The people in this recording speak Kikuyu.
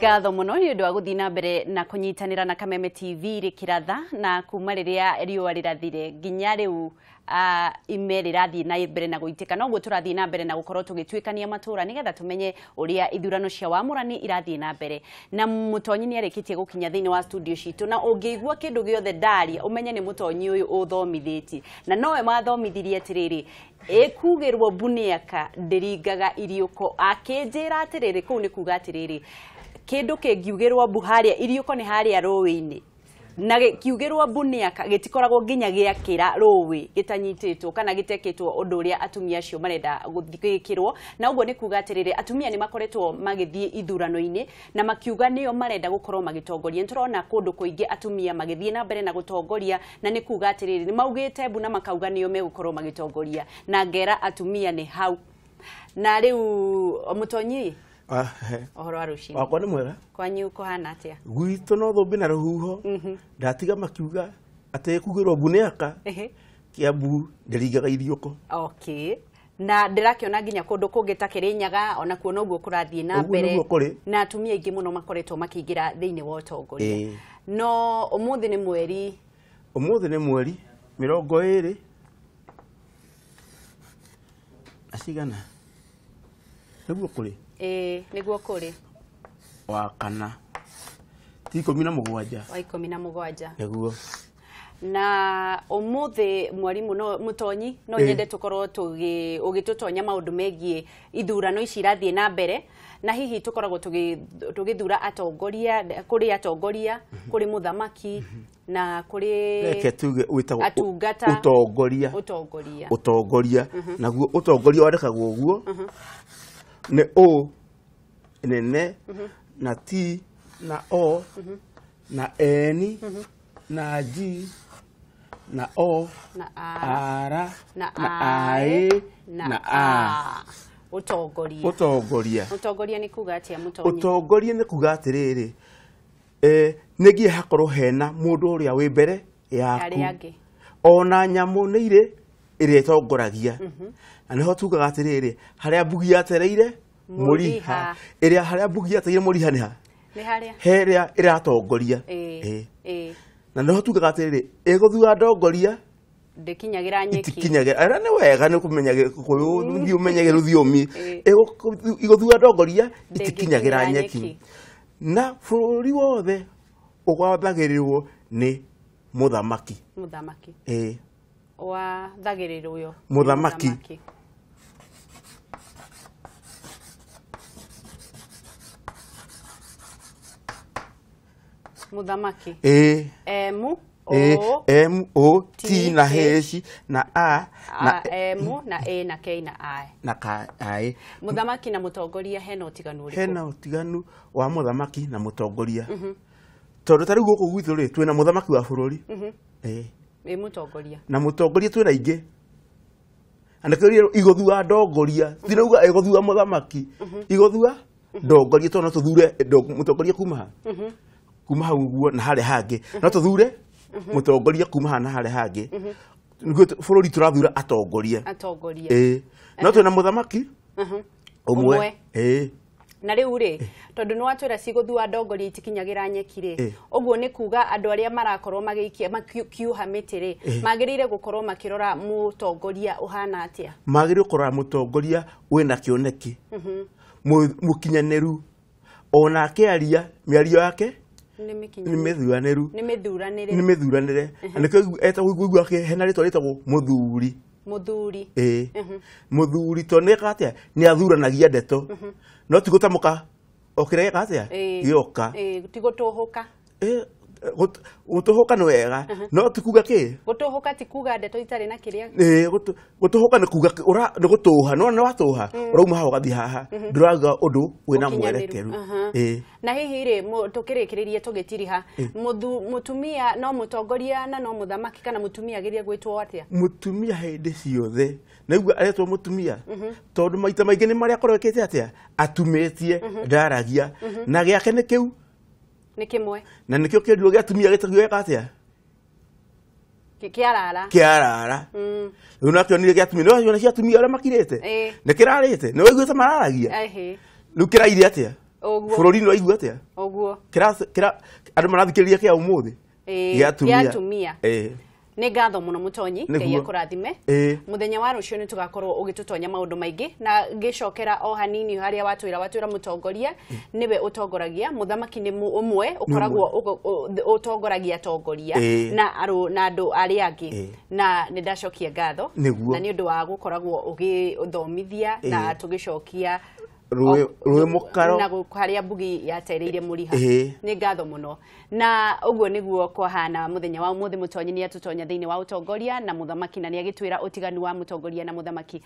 Ngatho muno ni undu wa guthii na mbere na kunyitanira na Kameme TV rikiratha na kuma riria riua rirathire nginya riu ime rirathii na mbere na guitika noguo turathii na mbere na gukorwo tugituikania matura nigetha tumenye uria ithurano cia wamurani irathii na mbere na mutonyi ni arikitie gukinya thiini wa studio citu na ungiigua kindu giothe ndaria umenye ni mutonyi uyu uthomithitie na nowe mathomithirie atiriri ikugirwo mbuniaka ndiringaga iriuko akinjira atiriri kuu ni kuga atiriri kindu kingiugirwo mbu haria iriuko ni haria rũĩ-inĩ na kiugirwo mbuniaka gitikoragwo nginya giakira rũĩ gitanyitĩtwo kana gitekĩtwo ũndũ ũrĩa atumia acio marenda gwĩkĩrwo na ũguo nĩ kuga atĩrĩrĩ atumia nĩ makoretwo magĩthiĩ ithurano-inĩ na makiuga nĩo marenda gũkorwo magĩtongoria. Nĩtũrona kũndũ kũingĩ atumia magĩthiĩ na mbere na gũtongoria na nĩ kuga atĩrĩrĩ nĩ maugĩte mbu na makauga nĩo megũkorwo magĩtongoria na ngera atumia nĩ hau. Na rĩu mũtonyi ũhoro wa rũcinĩ wakwa nĩ mwega kwanyu kũhana atĩa? Gwitũ no thũmbĩ na rũhuho. Ndatiga makiuga atĩ kugĩrwo mbuniaka Kiambu ndĩringaga iriũko. Okay, na ndĩrakĩona nginya kũndũ kũngĩ ta Kĩrĩnyaga onakuo noguo kũrathiĩ na mbere na atumia aingĩ mũno makoretwo makĩingĩra thĩinĩ wa ũtongoria. No ũmũthĩ nĩ mweri, ũmũthĩ nĩ mweri 20 na cigana nĩguo kũrĩ? Ĩĩ nĩguo kũrĩ wa kana ti 17 wa 17 nĩguo. Na ũmũthĩ mwarimu no mũtonyi no nyende tũkorwo ũgĩtũtonya maũndũ megiĩ ithurano ici irathiĩ na mbere na hihi tũkoragwo tũgĩthura atongoria, kũrĩ atongoria, kũrĩ mũthamaki na kũrĩ reke tuge wĩtagwo atungata ũtongoria. Ũtongoria. Ũtongoria naguo ũtongoria wandĩkagwo ũguo nĩ O nene na T na O na N na G na O na A R na I na A. Ũtongoria. Ũtongoria. Ũtongoria nĩ kuga atĩa mũtonyi? Ũtongoria nĩ kuga atĩrĩrĩ, nĩ nginya hakorwo hena mũndũ ũrĩa wĩ mbere yaku. Arĩa angĩ. Ona nyamũ nĩ irĩ ĩrĩa ĩtongoragia. Na nĩho tugaga atĩrĩrĩ, harĩa mbugi yatereire mũriha, ĩrĩa harĩa mbugi yatereire mũriha nĩ ha? Nĩ harĩa? He ĩrĩa ĩratongoria. Na nĩho tugaga atĩrĩrĩ, ĩgũthura ndongoria ndĩkinyagĩra nyeki. Itikinyagĩra. Ĩrĩa nĩ wega nĩ kũmenya Gĩkũyũ, thiĩ ũmenye rũthiomi. Ĩgũthura ndongoria itikinyagĩra nyeki. Na bũrũri wothe ũgwathagĩrĩrwo nĩ mũthamaki. Mũthamaki. Ĩĩ. Wathagĩrĩrwo mũthamaki. Mũthamaki. Ĩĩ. M O M O T na H na A na M na A na K na I na K I. Mũthamaki na mũtongoria hena ũtiganu ũrĩkũ? Hena ũtiganu wa mũthamaki na mũtongoria. Tondũ ta rĩu gũkũ gwitũ rĩ twĩna mũthamaki wa bũrũri. Ĩĩ. Ĩ mũtongoria. Na mũtongoria twĩna aingĩ. Na nĩkĩo igũthua ndongoria, tinauga ĩgũthua mũthamaki, igũthua ndongoria tondũ no tũthure mũtongoria kuma ha? Kuma hau ũguo na harĩa hangĩ. No tũthure mũtongoria kuma haha na harĩa hangĩ. Nĩguo bũrũri tũrathura atongoria. Atongoria. Ĩĩ. No twĩna mũthamaki ũmwe. Ĩĩ. Na rĩu rĩ tondũ nĩ watwĩra cigũthua ndongoria itikinyagĩra nyeki rĩ, ũguo nĩ kuga andũ arĩa marakorwo magĩikia makiuha mĩtĩ rĩ magĩrĩire gũkorwo makĩrora mũtongoria ũhana atĩa? Magĩrĩire kũrora mũtongoria wĩna kĩoneki, mũkinyanĩru, ona akĩaria mĩario yake nĩ mĩthuranĩru. Nĩ mĩthuranĩre. Nĩ mĩthuranĩre. Na nĩkĩo etagwo igua hena rĩtwa rĩtagwo mũthuri. Mũthuri. Ĩĩ. Mũthuri to nĩ ekaga atĩa? Nĩ athuranagia ndeto. No ti gũtamũka o kĩrĩa gĩka atĩa? Gĩoka. Ti gũtũhũka. Gũtũhũka nĩ wega, no ti kuga kĩ? Gũtũhũka ti kuga ndeto itarĩ na kĩrĩa. Ĩĩ, gũtũhũka nĩ kuga nĩ gũtũha, no nĩ watũha, ũrauma haha ũgathiĩ haha, ndũrauga ũndũ wĩna mwerekeru. Ĩĩ. Na hihi rĩ tũkĩrĩkĩrĩria tũgĩtiriha, mũtumia no mũtongoria na no mũthamaki kana mũtumia agĩrĩire gwĩtwo atĩa? Mũtumia hĩndĩ ciothe naigua aretwo mũtumia tondũ maita maingĩ nĩ marĩa akorwo ekĩte atĩa? Atumĩtie, ndaragia, na gĩake nĩ kĩu nĩ kĩmwe. Na nĩkĩo kĩruo gĩa atumia gĩtagwo gĩka atĩa? Kĩarara. Kĩarara. Rĩu nakĩonire gĩa atumia, nĩ wona cia atumia arĩa makirĩte? Nĩ kĩrarĩte, nĩ waiguĩte mararagia? Rĩu kĩraire atĩa? Ũguo. Bũrũri nĩ waigua atĩa? Ũguo. Kĩra andũ marathikĩrĩria kĩa ũmũthĩ. Ĩĩ, Gĩa atumia. gĩa atumia. Ĩĩ. Nĩ ngatho mũno mũtonyi, Ngai Nĩguo. akũrathime. Ĩĩ. Mũthenya wa rũciũ nĩ tũgakorwo ũgĩtũtonya maũndũ maingĩ, na ngĩcokera o hanini harĩa watwĩra mũtongoria nĩwe ũtongoragia, mũthamaki nĩ ũmwe ũkoragwo ũtongoragia atongoria Ĩĩ. na na andũ arĩa angĩ. Ĩĩ. Na nĩ ndacokia ngatho Nĩguo. na nĩ ũndũ wa gũkoragwo ũgĩthomithia na Ĩĩ. tũgĩcokia Rũĩ mũkaro. Na harĩa mbugi yatereire mũriha. Ĩĩ. Nĩ ngatho mũno. Na ũguo nĩguo kwahana mũthenya wa ũmũthĩ. Mũtonyi nĩ atũtonya thĩinĩ wa ũtongoria na mũthamaki, na nĩ agĩtwĩra ũtiganu wa mũtongoria na mũthamaki.